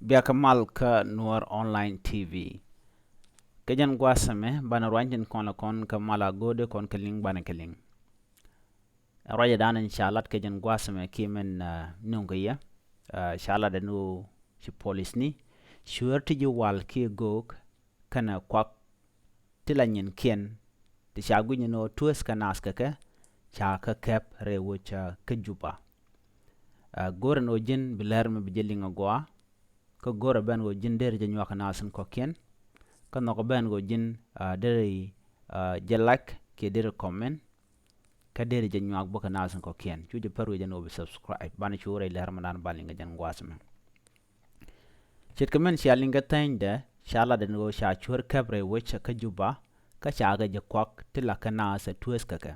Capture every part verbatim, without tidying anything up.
Biakä mal kä Nuɔr Online T V. Kä jɛn gua̱a̱th ɛmɛ banɛ ruany tin kɔn la kɔn kä mal a go̱o̱dɛ kɔn kä liŋ banɛ kä liŋ. Ruacɛ dan in ca lat kä jɛn gua̱a̱th ɛmɛ kiɛ mɛn, ah, nuŋ kä yɛ. Ah, ca lat ɛn ɣöö ci polisni cuäär ti ji̱ wal kiɛ göök kɛnɛ kuak ti la nyinkiɛn ti ca gui̱ny ni ɣöö tueeth kä naath kɛ kɛ ca kä kɛp rɛy wec kä Juba. Ah, go̱rɛ ni ɣöö ji̱n bi lɛr mi bi jɛ liŋ a gɔaa. Kä go̱rɛ ben ɣöö ji̱n deri jɛ nyuak kä naath in kɔ̱kiɛn. Kä nhɔkɛ ben ɣöö ji̱n, ah, deri, ah, jɛ like kiɛ deri comment. Kä deri jɛ nyuak bä kä naath in kɔ̱kiɛn. Cu jɛ pär wi̱c jɛ ni ɣöö bi subscribe. Banɛ cu rɛy lɛr mi dan ba liŋ kä jɛn gua̱a̱th ɛmɛ. Ce̱tkɛ mɛn cia liŋ kä thɛnydɛ ca lat ɛn ɣöö ca cuäär kɛp rɛy wec kä Juba kä ca kɛ jɛ kuak ti la kä naath ɛ tueeth kɛ kɛ.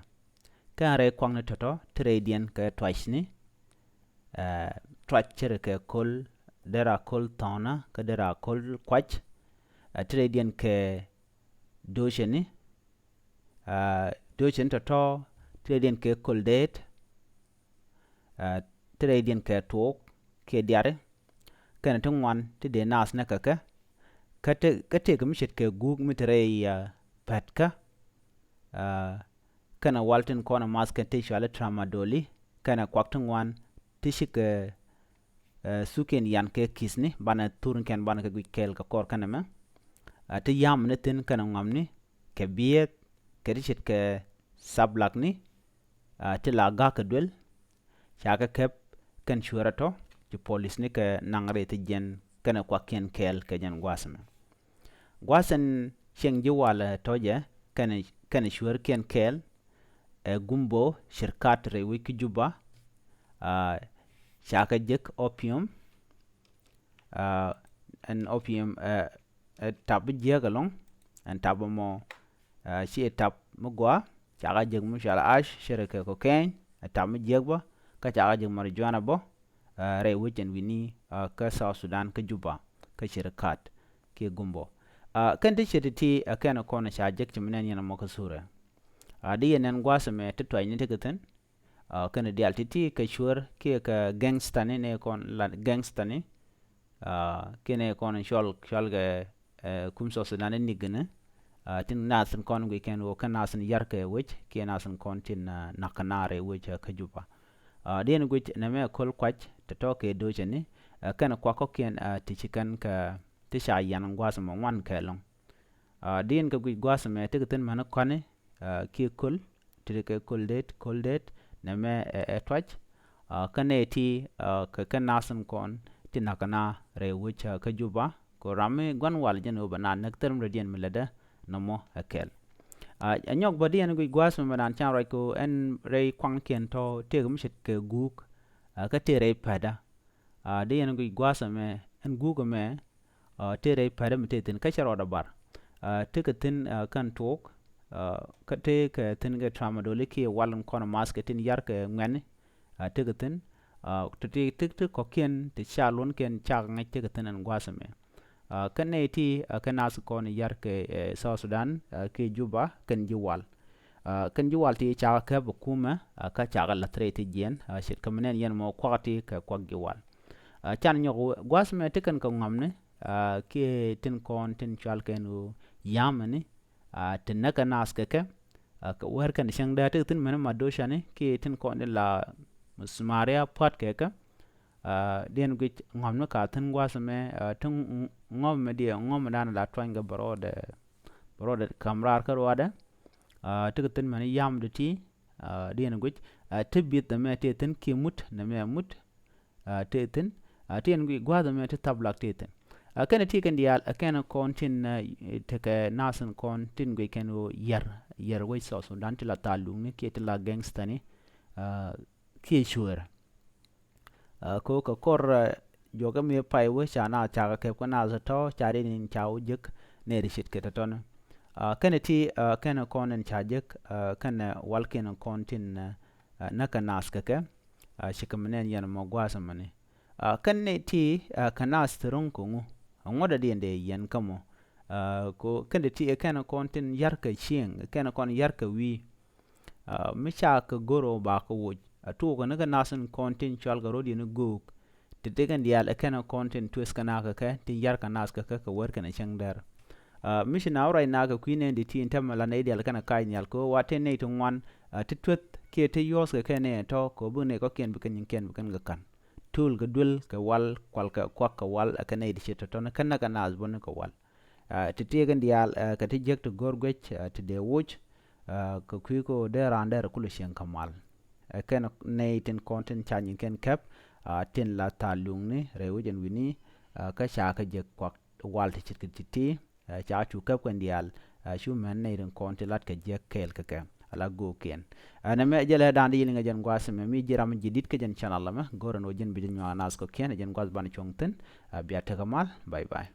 Kä ɛn rɛy kuakni tɔ̱tɔ̱ ti rɛydiɛn kɛ tuacni, eh, tuac ce̱tkɛ köl, dera köl thɔ̱nä kä dera köl kuac, eh, ti rɛydiɛn kɛ do̱cäni, ah, do̱cäni tɔ̱tɔ̱ ti rɛydiɛn kɛ köl deet, ah, ti rɛydiɛn kɛ tuɔɔk kiɛ diari, kɛnɛ ti ŋuan ti dee naath nɛ kɛ kɛ. Kä tëë, kä tëëkɛ mi ce̱tkɛ guuk mi te rɛy, ah, pätkä, ah, kɛnɛ wal tin kɔn a math kɛn ti cuali tramadoli, kɛnɛ kuak ti ŋuan ti cikɛ, eh, thukiɛn yan kɛ ki̱thni, banɛ thurnikiɛn banɛ kɛ guic kɛɛl kɛ kɔr kɛnɛ mɛ. Ah, ti yam ni thi̱n kɛnɛ ŋɔamni kɛ biɛth kɛ ti ce̱tkɛ thaplakni, ah, ti la ga̱k kɛ duel. Ca kɛ kɛp kɛn cuäärä tɔ̱ ci polisni kɛ naŋ rɛy ti jiɛn kɛnɛ kuakiɛn kɛɛl kɛ jɛn gua̱a̱th ɛmɛ. Gua̱a̱th ɛn cieŋ ji̱ walɛ tɔ̱ jɛ kɛnɛ, kɛnɛ cuäärkiɛn kɛɛl, ɛ Gumbo, Shirkat rɛy wec kä Juba, ah, ca kɛ jek opium, ah, ɛn opium, eh, ɛ tap bi jiääk ɛlɔ̱ŋ, ɛn tap ɛmɔ, ah, ci ɛ tap mi gɔaa, ca kɛ jek mi cual ash, ce̱tkɛ cocaine, ɛ tap mi jiääk bä, kä ca kɛ jek marijuana bä, ah, rɛy wec ɛn wi̱ni, ah, kä South Sudan kä Juba, kä Shirkat kiɛ Gumbo. Ah, kɛn ti ce̱t ti, ah, kɛn kɔn ca jek ci mi nɛn yɛn ɛmɔ kä thurɛ. Ah, di yɛn nɛn gua̱a̱th ɛmɛ ti tuacni ti kɛ thi̱n, ah, kɛnɛ diaal ti̱ti̱ kɛ cuäär kiɛ kɛ gangsterni ni kɔn la gangsterni, ah, kiɛ ni kɔn cual, cual kɛ, eh, kum South Sudan ni ni̱gni, ah, tin naath tin kɔn guic kɛn ɣöö kɛn naath tin yar kɛ wec kiɛ naath tin kɔn tin, ah, nak kɛ naar rɛy wec, ah, kä Juba. Ah, diɛn guic nɛmɛ köl kuac tɔ̱tɔ̱ kɛ do̱cäni, ah, kɛnɛ kuak kɔ̱kiɛn, ah, ti ci kɛn kɛ ti ca yan gua̱a̱th ɛmɔ ŋuan kɛ ɛlɔ̱ŋ. Ah, diɛn kɛ guic gua̱a̱th ɛmɛ ti kɛ thi̱n mäni kɔ̱ni, ah, kiɛ köl, ti kɛ köl det, köl det, nɛmɛ ɛ, ɛ tuac, ah, kä nɛy ti, ah, kɛ, kɛ naath tin kɔn ti nak kɛ naar rɛy wec, ah, kä Juba, kɛ ram mi gua̱n wal jɛn ɣöö bɛ naath näk thil mi dɔ̱diɛn mi lätdä nɔmɔ ɛ kɛl. Ah, ɛ nyɔk bä diɛn guic gua̱a̱th ɛmɛ dan can ruac kɛ ɣöö ɛn rɛy kuaŋkiɛn tɔ̱ tëëkɛ mi ce̱tkɛ guuk, ah, kä tëë rɛy pätdä. Ah, di yɛn guic gua̱a̱th ɛmɛ, ɛn guuk ɛmɛ, ah, tëë rɛy pätdä mi tëë thi̱n kä cɛ rɔɔdɛ bar. Ah, tëëkɛ thi̱n, ah, kɛn tuɔɔk, ah, kä tëëkɛ thi̱n kɛ tramadoli kiɛ wal in kɔn math kɛ tin yar kɛ ŋuɛ̈tni. Ah, tëëkɛ thi̱n, ah, ti, ti, ti, ti kɔ̱kiɛn, ti ca luɔ̱nkiɛn cakɛ ŋäc tëëkɛ thi̱n ɛn gua̱a̱th ɛmɛ. Ah, kä nɛy ti, ah, kɛ naath kɔn yar kɛ, eh, South Sudan, ah, kiɛ Juba, kɛn ji̱ wal. Ah, kɛn ji̱ wal ti cakɛ kɛp ɛ kumɛ, ah, kä cakɛ la̱th rɛy ti jiɛn, ah, ce̱tkɛ mi nɛn yɛn mɔ kuak ti kɛ kuak ji̱ wal. Ah, can nyɔk wä, gua̱a̱th mɛ ti kɛn kɛ ŋɔamni, ah, kiɛ tin kɔn tin cual kɛn ɣöö yamɛni, ah, ti näkɛ naath kɛ kɛ, ah, kɛ wär kɛn cäŋ dee ti kɛ thi̱n mɛni madocani, kiɛ tin kɔn tin la musmaria pua̱t kɛ kɛ. Ah, diɛn guic ŋɔamni ka thi̱n gua̱a̱th mɛ, ah, ti ŋ-, ŋɔam mɛ diɛ, ŋɔam mɛ dan la tuany kɛ bɛ rɔɔdɛ, bɛ rɔɔdɛ ka̱m raar kä ruaadɛ. Ah, ti kɛ thi̱n mɛni yamdɛ ti, ah, diɛn guic, ah, ti bi̱th ɛmɛ ti thi̱n kiɛ mut, nɛmɛ mut, ah, ti thi̱n, ah, ti ɛn guic gua̱a̱th ɛmɛ ti thaplak ti thi̱n. Ah, kɛn ti kɛn diaal, ah, kɛn kɔn tin, ah, tekɛ naath in kɔn tin guic kɛn ɣöö yɛr, yɛr wec South Sudan ti la thalukni kiɛ ti la gangsterni, ah, kiɛ cuäär. Ah, kɛ ɣöö kɛ kɔr, ah, juɔkä mi pay wee ca naath cakɛ kɛp kä naath tɔ̱ ca ri ni ca wä jek nɛy ti ce̱tkɛ tɔ̱tɔ̱ni. Ah, kɛnɛ ti, ah, kɛnɛ kɔn in ca jek, ah, kɛnɛ walkiɛn kɔn tin, ah, ah, näkɛ naath kɛ kɛ, ah, cikɛ mi nɛn yɛn mɔ gua̱a̱th ɛmɛni. Ah, kɛnɛ ti, ah, kɛ naath ti ro̱ŋ kɛ ŋu, ah, ŋuɔ̱t a diɛn dee yɛn kä mɔ. Ah, kɛ ɣöö kɛnɛ ti ɛ kɛnɛ kɔn tin yar kɛ cieŋ, kɛnɛ kɔn yar kɛ wi̱i̱. Ah, mi ca kɛ go̱r ɣöö ba kɛ woc, a tuɔɔk kɛn kɛ nath in kɔn tin cual kɛ rot yɛn i̱ göök. Ti ti kɛn diaal ɛ kɛn kɔn tin tueth kɛ nath kɛ kɛ tin yar kɛ nath kɛ kɛ kɛ wär kɛn ɛ cäŋ dɛr. Mi ci na wä ruac nath kɛ kui̱ nɛy di ti in tɛmɛ la nɛy diaal kɛn ɛ kac nhial kɛ ɣöö wa tin nɛy ti ŋuan ti tueth kiɛ ti yuɔth kɛ kɛ nɛy ɛ tɔ̱ kɛ ɣöö bi nɛy kɔ̱kiɛn bi kɛn nyiŋkiɛn bi kɛn kɛ ka̱n. Tuul kɛ duel kɛ wal, kual kɛ kuak kɛ wal, ɛ kɛ nɛy ti ci tɔ̱tɔ̱ni kɛn nɛ kɛ nath buni kɛ wal. Ti ti kɛn diaal kɛ ti jiäk ti go̱r guec ti dee woc kɛ kui̱ kɛ ɣöö dee raan dee rɛ kulɛ cieŋ kɛ mal. Ɛ kɛn nɛy tin kɔn tin ca nyin kɛn kɛp tin la thaal luŋni rɛy wec ɛn wi̱ni kä ca kɛ jiäk kuak wal ti ce̱tkɛ ti ti ca cu kɛp kɛn diaal cu mɛn nɛy tin kɔn ti lat kɛ jiäk kɛɛl kɛ kɛ ala go̱o̱kiɛn. Ɛn ɛmɛ jɛ lɛ da̱a̱n di yiliŋ ɛ jɛn gua̱a̱th ɛmɛ mi ji̱ ram ji̱ di̱t kä jɛn channel ɛmɛ go̱rɛ ni wä ji̱n bi jɛ nyuak naath kɔ̱kiɛn ɛ jɛn gua̱a̱th banɛ cuɔ̱ŋ thi̱n. Bia tekɛ mal. Bye bye.